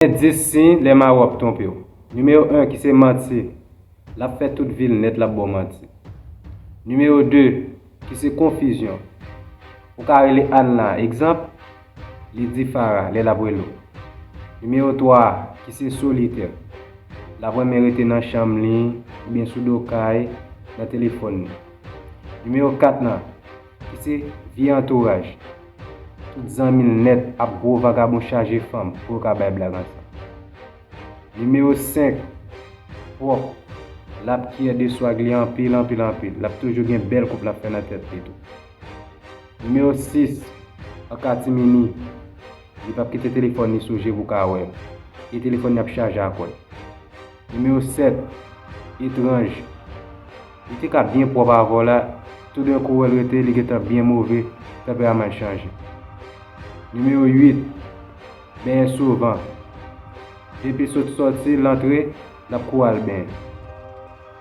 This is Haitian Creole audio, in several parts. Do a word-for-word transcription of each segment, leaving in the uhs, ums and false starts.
Gen dis siy lè mari w ap twonpe w. Nimewo en ki se manti, l ap fè tout vi l nèt l ap ba w manti. Nimewo de ki se konfizyon, ou ka rele Anna, egzanp, li di Farah lè l ap rele w. Nimewo twa ki se solitè, l ap renmen rete nan chanm li oubyen sou do kay, nan telefòn li. Nimewo kat lan ki se vye antouraj. Tout zanmi l nèt ap gwo vagabon chaje fanm pou yo ka bay blag ansanm. Nimewo senk, pwòp. L ap kyè de swag li anpil, anpil, anpil. L ap toujou gen bèl koup l ap fè nan tèt li tou. Nimewo sis, an katimini. Li p ap kite telefòn li sou je pou ka wè. E telefòn li ap chaje ak wè. Nimewo sèt, etranj. Li te ka byen pwòp avè w la, toudenkou w wè l rete, li gentan byen move, tanperaman l chanje. Nimewo uit, bèyè souvan. Depi sot sòti, l antre, l ap kouri al benyen.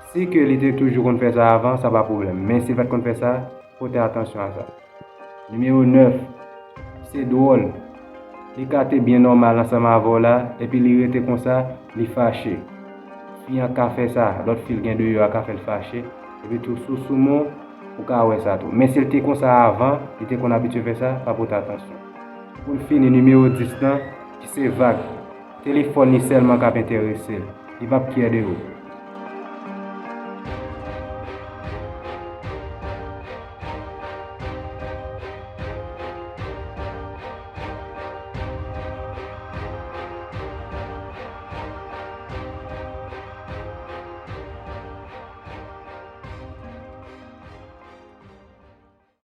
Si ke li te toujou konn fè sa avan, sa pa pwoblèm. Men si l pa t konn fè sa, pote atansyon a sa. Nimewo nèf, se dwòl. Li ka te byen nòmal ansanm avè w la, epi li rete konsa, li fache. Fi an ka fè sa, lòt fi l gen deyò a ka fè l fache, epi tou sou soumoun, ou ka wè sa tou. Men si l te konsa avan, li te konn abitye fè sa, pa pote atansyon. Pou n fini, nimewo dis lan, ki se vag. Telefòn li sèlman k ap enterese l. Li p ap kyè de ou.